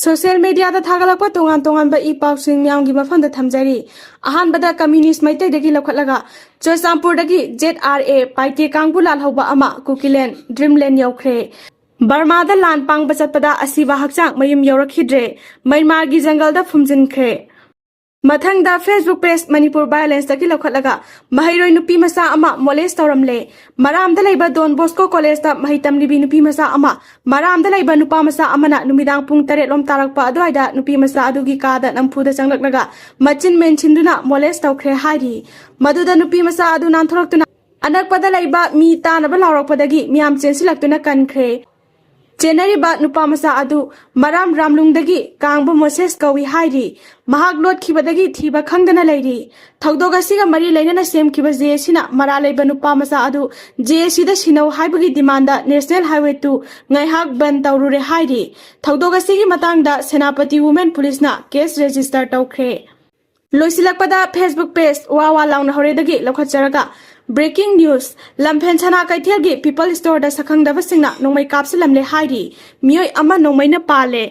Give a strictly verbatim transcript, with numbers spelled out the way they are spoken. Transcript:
Social ꯃꯦꯗꯤꯌꯥꯗ ꯊꯥꯒꯠꯂꯛꯄ ꯇꯣꯉꯥꯟ ꯇꯣꯉꯥꯟꯕ ꯏ ꯄꯥꯎꯁꯤꯡ ꯃꯌꯥꯝꯒꯤ ꯃꯐꯝꯗ ꯊꯝꯖꯔꯤ꯫ ꯑꯍꯥꯟꯕꯗ ꯀꯝꯌꯨꯅꯤꯁ꯭ꯠ ꯃꯩꯇꯩꯗꯒꯤ ꯂꯧꯈꯠꯂꯒ, ꯆꯨꯔꯆꯥꯟꯄꯨꯔꯗꯒꯤ ꯖꯦꯠ ꯑꯥꯔ ꯑꯦ ꯄꯥꯏꯇꯦ ꯀꯥꯡꯕꯨ ꯂꯥꯜꯍꯧꯕ ꯑꯃ ꯀꯨꯀꯤꯂꯦꯟ ꯗ꯭ꯔꯤꯝꯂꯦꯟ ꯌꯧꯈ꯭ꯔꯦ꯫ ꯕꯔꯃꯥꯗ ꯂꯥꯟ ꯄꯥꯡꯕ ꯆꯠꯄꯗ ꯑꯁꯤꯕ ꯍꯛꯆꯥꯡ ꯃꯌꯨꯝ ꯌꯧꯔꯛꯈꯤꯗ꯭ꯔꯦ꯫ ꯃꯩꯃꯥꯔꯒꯤ ꯖꯪꯒꯜꯗ ꯐꯨꯝꯖꯤꯟꯈ꯭ꯔꯦ꯫ ꯃꯊꯪꯗ Facebook page ꯃꯅꯤꯄꯨꯔ ꯚꯥꯏꯑꯣꯂꯦꯟꯁꯇꯒꯤ ꯂꯧꯈꯠꯂꯒ, ꯃꯍꯩꯔꯣꯏ ꯅꯨꯄꯤ ꯃꯆꯥ ꯑꯃ ꯃꯣꯂꯦꯁ ꯇꯧꯔꯝꯂꯦ꯫ ꯃꯔꯥꯝꯗ ꯂꯩꯕ ꯗꯣꯟ ꯕꯣꯁꯀꯣ ꯀꯣꯂꯦꯖꯇ ꯃꯍꯩ ꯇꯝꯂꯤꯕꯤ ꯅꯨꯄꯤ ꯃꯆꯥ ꯑꯃ, ꯃꯔꯥꯝꯗ ꯂꯩꯕ ꯅꯨꯄꯥ ꯃꯆꯥ ꯑꯃꯅ ꯅꯨꯃꯤꯗꯥꯡ ꯄꯨꯡ ꯇꯔꯦꯠ ꯂꯣꯝ ꯇꯥꯔꯛꯄ ꯑꯗꯨꯋꯥꯏꯗ ꯅꯨꯄꯤ ꯃꯆꯥ ꯑꯗꯨꯒꯤ ꯀꯥꯗ ꯅꯝꯐꯨꯗ ꯆꯪꯂꯛꯂꯒ ꯃꯆꯤꯟ ꯃꯦꯟꯁꯤꯟꯗꯨꯅ ꯃꯣꯂꯦꯁ ꯇꯧꯈ꯭ꯔꯦ ꯍꯥꯏꯔꯤ꯫ ꯃꯗꯨꯗ ꯅꯨꯄꯤ ꯃꯆꯥ ꯑꯗꯨ ꯅꯥꯟꯊꯣꯔꯛꯇꯨꯅ ꯑꯅꯛꯄꯗ ꯂꯩꯕ ꯃꯤ ꯇꯥꯅꯕ ꯂꯥꯎꯔꯛꯄꯗꯒꯤ ꯃꯤꯌꯥꯝ ꯆꯦꯟꯁꯤꯜꯂꯛꯇꯨꯅ ꯀꯟꯈ꯭ꯔꯦ꯫ ꯆꯦꯟꯅꯔꯤꯕ ꯅꯨꯄꯥ ꯃꯆꯥ ꯑꯗꯨ ꯃꯔꯥꯝ ꯔꯥꯝꯂꯨꯡꯗꯒꯤ ꯀꯥꯡꯕ ꯃꯣꯁꯦꯁ ꯀꯧꯏ ꯍꯥꯏꯔꯤ꯫ ꯃꯍꯥꯛ ꯂꯣꯠꯈꯤꯕꯗꯒꯤ ꯊꯤꯕ ꯈꯪꯗꯅ ꯂꯩꯔꯤ꯫ ꯊꯧꯗꯣꯛ ꯑꯁꯤꯒ ꯃꯔꯤ ꯂꯩꯅꯅ ꯁꯦꯝꯈꯤꯕ ꯖꯦ ꯑꯦꯁꯤꯅ ꯃꯔꯥꯜ ꯂꯩꯕ ꯅꯨꯄꯥ ꯃꯆꯥ ꯑꯗꯨ ꯖꯦ ꯑꯦꯁꯤꯗ ꯁꯤꯟꯅꯧ ꯍꯥꯏꯕꯒꯤ ꯗꯤꯃꯥꯟꯗ ꯅꯦꯁꯅꯦꯜ ꯍꯥꯏꯋꯦ ꯇꯨ ꯉꯥꯏꯍꯥꯛ ꯕꯟ ꯇꯧꯔꯨꯔꯦ ꯍꯥꯏꯔꯤ꯫ ꯊꯧꯗꯣꯛ ꯑꯁꯤꯒꯤ ꯃꯇꯥꯡꯗ ꯁꯦꯅꯥꯄꯇꯤ ꯋꯨꯃꯦꯟ ꯄꯨꯂꯤꯁꯅ ꯀꯦꯁ ꯔꯦꯖꯤꯁꯇꯔ ꯇꯧꯈ꯭ꯔꯦ꯫ ꯂꯣꯏꯁꯤꯜꯂꯛꯄꯗ Facebook page ꯋꯥ ꯋꯥ ꯂꯥꯎꯅ ꯍꯧꯔꯦꯗꯒꯤ ꯂꯧꯈꯠꯆꯔꯒ, breaking news, ꯂꯝꯐꯦꯜ ꯁꯅꯥ ꯀꯩꯊꯦꯜꯒꯤ ꯄꯤꯄꯜ ꯁ꯭ꯇꯣꯔꯗ ꯁꯛꯈꯪꯗꯕꯁꯤꯡꯅ ꯅꯣꯡꯃꯩ ꯀꯥꯞꯁꯤꯜꯂꯝꯂꯦ ꯍꯥꯏꯔꯤ꯫ ꯃꯤꯑꯣꯏ ꯑꯃ ꯅꯣꯡꯃꯩꯅ ꯄꯥꯜꯂꯦ꯫